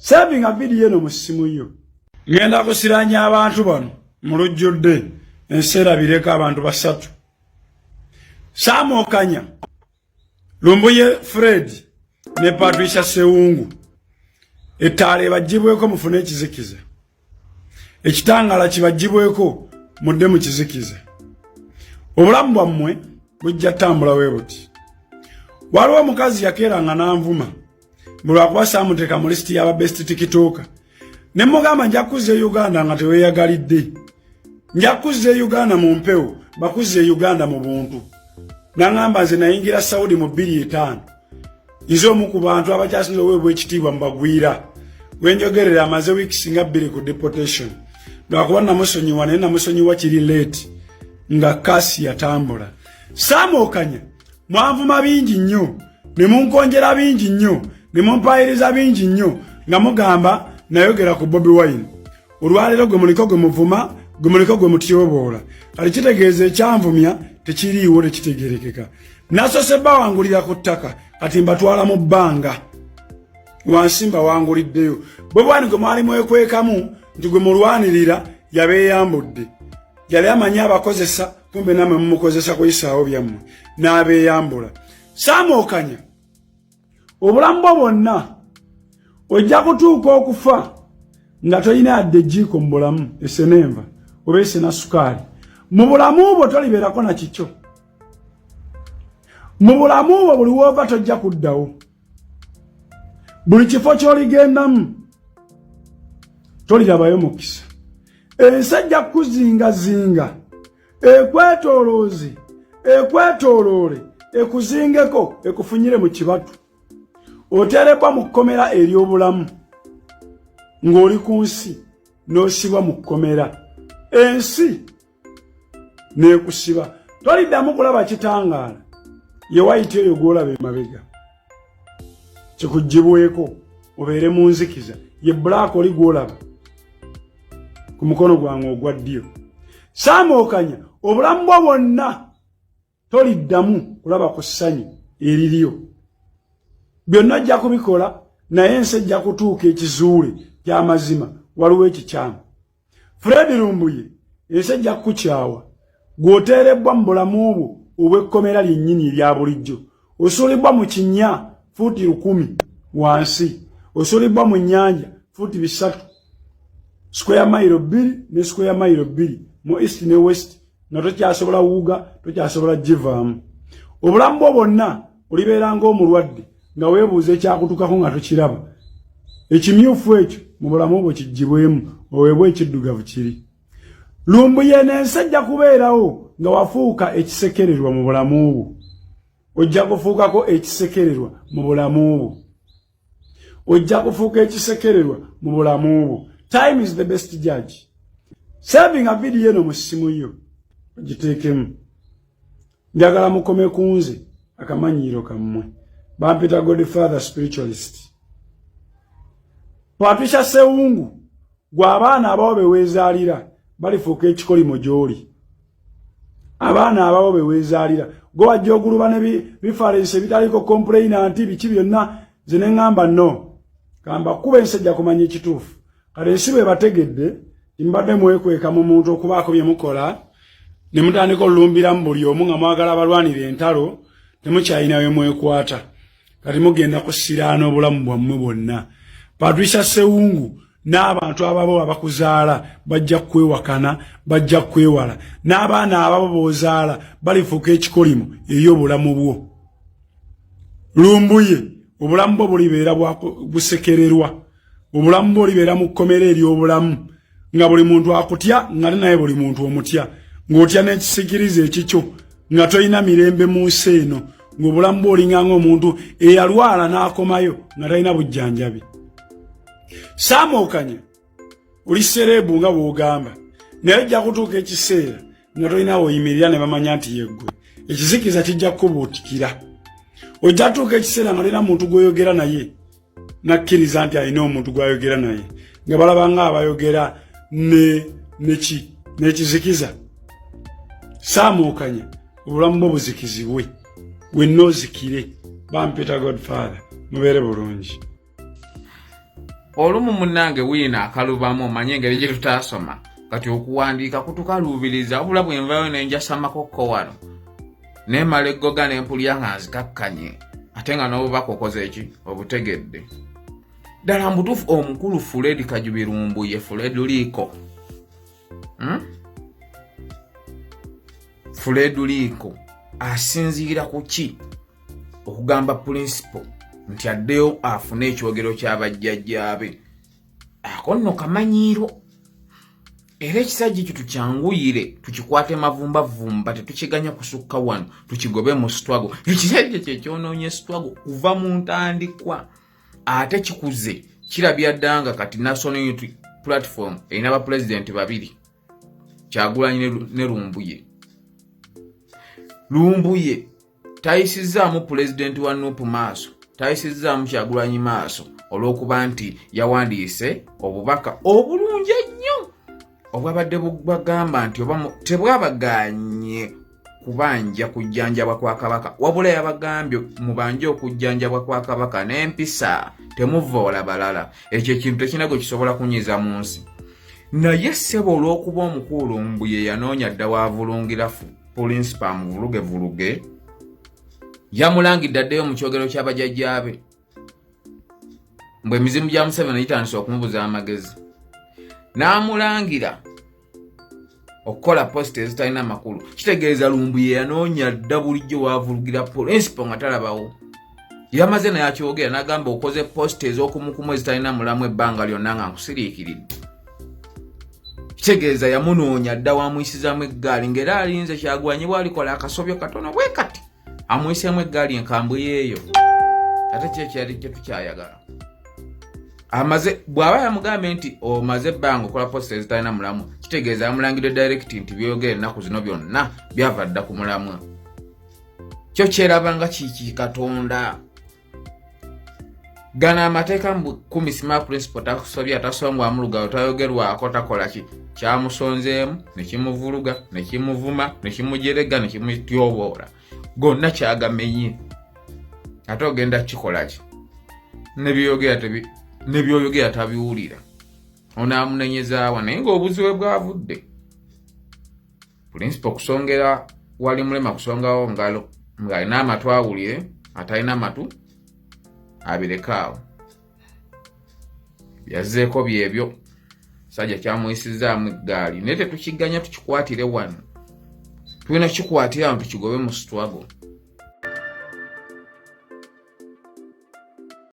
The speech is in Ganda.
Savinga vidiyo eno mu ssimu yo. Ngenda kusiranya abantu bano mu lujjudde, ensi erabireko abantu basatu: Saamukanya Lumbuye Fred ne Patricia Sewungu. Ettaala ebagibweko, mufune ekizikiza. Ekitangala kibagibweko, mudde mu kizikiza. Obulamu bwammwe bujja ttambula we buti. Waliwo omukazi yakeeranga n'anvuma bulwakuba saamuteeka mu lisiti y'aba best TikToker, ne mugamba, "Nja kuzza e Uganda nga teweeyagalidde, nja kuzza e Uganda mu mpewo, bakuzza e Uganda mu buntu." Naŋŋamba, "Nze nayingira Saudi mu 2005, nze omu ku bantu abakyasinza oweebwa ekitiibwa mu bagwira. Wenjogerera amaze wiikisi nga 2 ku deportation." Lwakuba namusonyiwa, naye namusonyiwa kiri late nga kasi yatambula. Saamuokanya, mwanvuma bingi nnyo, ne munkonjera bingi nnyo, ne mumpayiriza bingi nnyo nga mugamba nayogera ku Bobi Wine. Olwaleero gwe muliko gwe muvuma, gwe muliko gwe mutyoboola. Kati kitegeeza ekyanvumya tekiriiwo, tekitegerekeka. Nasose bawangulira ku ttaka, kati mbatwala mu bbanga wansi, mbawanguliddeyo. Bwe bwani gwe mwali mwekwekamu nti gwe mulwanirira yabeeyambudde. Yali amanyi abakozesa, kumbe namwe mumukozesa kuyisaawo byammwe, n'abeeyambula. Saamuokanya, obulamu bwo bwonna ojja kutuuka okufa nga tolina yadde ejjiiko mu bulamu esenenva oba esena sukaali. Mu bulamu bwo tolibeerako na kikyo. Mu bulamu bwo buli woova tojja kuddawo. Buli kifo ky'oligendamu tolirabayo mukisa. Ensi ejja kukuzingazinga, ekwetoolooze, ekwetooloole, ekuzingeko, ekufunyire mu kibatu. Oteerebbwa mu kkomera ery'obulamu ng'oli ku nsi, n'osibwa mu kkomera, ensi n'ekusiba. Toliddamu kulaba kitangaala. Ye wayiti oyo gw'olaba emabega kikugibweko, obeere mu nzikiza. Ye black oli gw'olaba ku mukono gwange ogwa ddyo. Saamuokanya, obulamu bwo bwonna toliddamu kulaba ku ssanyu eriryo. Byonna ojja kubikola, naye ensi ejja kutuuka ekizuule kyamazima waliwo ekikyamu. Fred Lumbuye, ensi ejja kukukyawa. Gw'oteerebbwa mu bulamu bwo obw'ekkomera lyennyini erya bulijjo. Osuulibwa mu kinnya fuuti 1000 wansi, osuulibwa mu nnyanja fuuti 300, square mayiro 2 ne square mayiro 2 mu east ne west, nga tokyasobola wuuga, tokyasobola givaamu. Obulamu bwo bwonna olibeera ng'omulwadde nga weebuuza ekyakutukako nga tokiraba. Ekimyufu ekyo mu bulamu bwo kigibwemu, oweebwa ekiddugavu kiri. Lumbuye, n'ensi ejja kubeerawo nga wafuuka ekisekererwa mu bulamu bwo. Ojja kufuukako ekisekererwa mu bulamu bwo, ojja kufuuka ekisekererwa mu bulamu bwo. Time is the best judge. Savinga vidiyo eno mu ssimu yo, ogiteekemu. Njagala mukome ku nze akamanyiiro kammwe. Bampita Godfather Spiritualist. Patricia Sewungu, gwe abaana abawo be weezaalira balifuuka ekikolimo gy'oli. Abaana abawo be weezaalira, gwe wajja oguluba ne reference ebitaliko complainant, biki byonna. Nze ne ŋŋamba, "No, kamba kuba ensi ejja kumanya ekituufu." Kale ensi bwe bategedde timbadde mwekweka mu muntu okubaako bye mukola, ne mutandika olulumbiramu buli omu nga mwagala abalwanira entalo, temukyalina we mwekwata. Kati mugenda kusiraana obulamu bwammwe bwonna. Patricia Sewungu n'abantu ababo abakuzaala bajja kwewakana, bajja kwewala. N'abaana ababo b'ozaala balifuuka ekikolimo eri obulamu bwo. Lumbuye, obulamu bwo bulibeera busekererwa. Obulamu bwo olibeera mu kkomera ery'obulamu nga buli muntu akutya, nga naye buli muntu omutya, ng'otya n'ekisikiriza ekikyo, nga tolina mirembe mu nsi eno, ng'obulamu bwo olinga ng'omuntu eyalwala n'akomayo nga talina bujjanjabi. Saamuokanya, oli celeb nga bw'ogamba, naye ojja kutuuka ekiseera nga tolina woyimirira ne bamanya nti yeggwe. Ekizikiza kijja kukubuutikira. Ojja tuuka ekiseera nga tolina muntu gw'oyogera naye nakkiriza nti alina omuntu gw'ayogera naye, nga balaba nga abayogera ne neki n'ekizikiza. Saamuokanya, obulamu bwo buzikizibwe, wenna ozikire. Bampita Godfather. Mubeere bulungi. Olumu munnange wiina akalubamu, omanye engeri gye tutaasoma, kati okuwandiika kutukaluubiriza. Wabula bwe nvayo ne njasamakokko wano nemala eggoga ne mpulira nga nzikakkanye, ate nga n'obubaka okoze eki obutegedde ddala mbutuufu. Omukulu Fred Kajubi Lumbuye, Fred Liiko, Fred Liiko asinziira ku ki okugamba Principal nti addeyo afune ekyogero ky'abajjajjaabe? Ako nno kamanyiiro. Era ekisajja ekyo tukyanguyire tukikwate mavumbavumba, tetukiganya kusukka wano, tukigobe mu struggle. Ekisajja kyekyonoonya struggle kuva mu ntandikwa, ate kikuze kirabya dda nga kati National Unity Platform erina bapulezidenti babiri, Kyagulanyi ne Lumbuye. Lumbuye tayisizzaamu pulezidenti wa NUP maaso, tayisizzaamu Kyagulanyi maaso, olw'okuba nti yawandiise obubaka obulungi ennyo obwabadde bugamba nti oba tebwabaganye kubanja kujjanjabwa kwa Kabaka, wabula yabagambye mubanje okujjanjabwa kwa Kabaka n'empisa, temuvoola balala. Ekyo ekintu tekina gwe kisobola kunyiza mu nsi. Naye ssebo, olw'okuba omukulu Lumbuye yanoonya dda waavulungira Principal amuvuluge vuluge, yamulangidde addeyo mu kyogero ky'abajjajjaabe, mbwe emizimu gya Museveni gitandise okumubuza amagezi, n'amulangira okukola post ezitalina makulu. Kitegeeza Lumbuye yanoonya dda bulijjo waavulugira Principal nga talabawo. Yamaze naye akyogera n'agamba, "Okoze post ez'okumukumu ezitalina mulamu ebbanga lyonna nga nkusiriikiridde." Kitegeeza yamunoonya dda wamuyisizaamu eggaali, ng'era alinze Kyagulanyi bwalikola akasobyo katono bwe kati amuyiseemu eggaali enkambwe yeeyo. Ate ki ekyali kye tukyayagala? Amaze bw'aba yamugambye nti omaze ebbanga okola post ezitalina mulamu, kitegeeza yamulangidde direct nti byogera ennaku zino byonna byava dda ku mulamwa. Kyo kyerabanga kiki Katonda gano amateeka mu 10. Sima Principal takusobya, tasongwamu lugalo, tayogerwako, takola ki. Kyamusonzeemu ne kimuvuluga ne kimuvuma ne kimujerega ne kimutyoboola, gonna kyagamenye. Ate ogenda kikola ki nebyoyogera tabiwulira? Onaamunenyezaawa? Naye ng'obuzibu bwavudde Principal kusongera wali mulema kusongawo ngalo, ng'alina amatu awulire, atalina matu abirekaawo. Yazzeeko byebyo sajja kyamuyisizaamu eggaali, naye tetukiganya, tukikwatire wano. Tulina kikwatira wano tukigobe mu struggle.